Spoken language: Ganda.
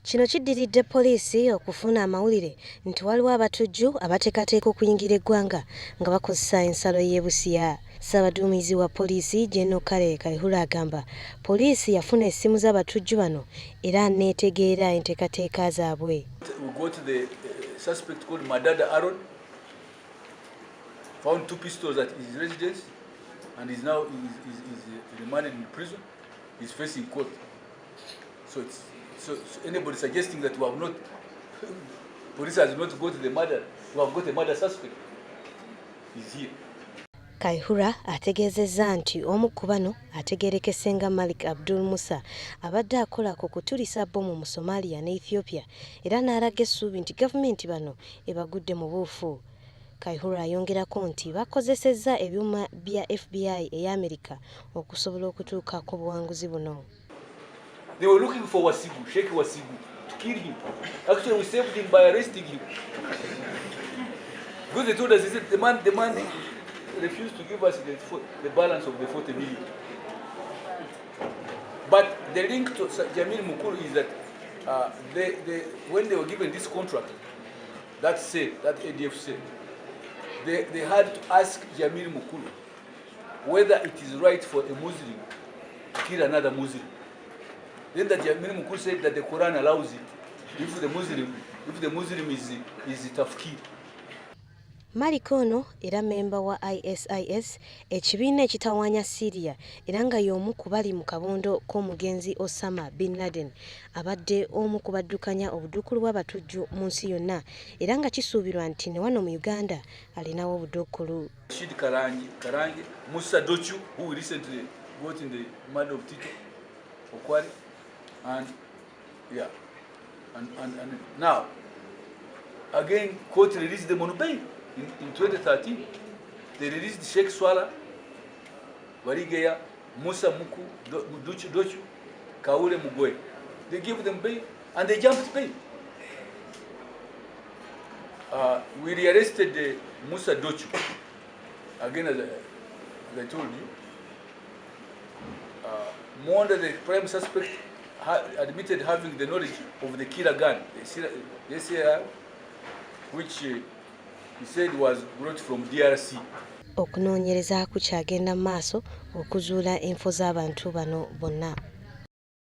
Kino kiddiridde poliisi okufuna amawulire nti waliwo abatujju abateekateeka okuyingira eggwanga nga bakozesa ensalo y'e Busia. Ssaabaduumizi wa poliisi General Kale Kayihura agamba poliisi yafuna essimu z'abatujju bano era n'etegeera enteekateeka zaabwe. We got the suspect called Madada Aaron, found two pistols at his residence, and is now is remanded in prison. He's facing court. So anybody suggesting that we have not, police has not got the murder, we have got a murder suspect, is here. Kayihura ategeezezza nti omu ku bano ategeerekese nga Malik Abdul Musa abadde akola ku kutulisa bbomu mu Somalia ne Ethiopia era n'alaga essuubi nti gavumenti bano ebagudde mu buufu. Kayihura ayongerako nti bakozesezza ebyuma bya FBI eya Amerika okusobola okutuuka ku buwanguzi buno. They were looking for Wasigu, Sheikh Wasigu, to kill him. Actually, we saved him by arresting him. Because they told us, they said, the man refused to give us the balance of the 40 million. But the link to Jamil Mukulu is that when they were given this contract, that say, that ADF said, they had to ask Jamil Mukulu whether it is right for a Muslim to kill another Muslim. Then the Jamil Mukulu said that the Quran allows it if the Muslim is tafkir. Malik ono era memba wa ISIS, ekibiina ekitawaanya Syria, era nga y'omu ku bali mu kabondo k'omugenzi Osama bin Laden, abadde omu ku baddukanya obuduukulu bw'abatujju mu nsi yonna era nga kisuubirwa nti ne wano mu Uganda alinawo obuduukulu. Rashid Karangi, Karangi, Musa Dochu, who we recently got in the murder of Tito Okware, and yeah, and now, again, court released them on bail in 2013. They released Sheikh Swala, Warigeya, Musa Muku, Duchu Dochu, Kaule Mugoe. They gave them bail and they jumped bail. We rearrested Musa Dochu. Again, as I told you, Mwonda, the prime suspect, admitted having the knowledge of the killer gun, the SAR, which he said was brought from DRC. Okunoonyereza kukyagenda mu maaso okuzuula enfo z'abantu bano bonna.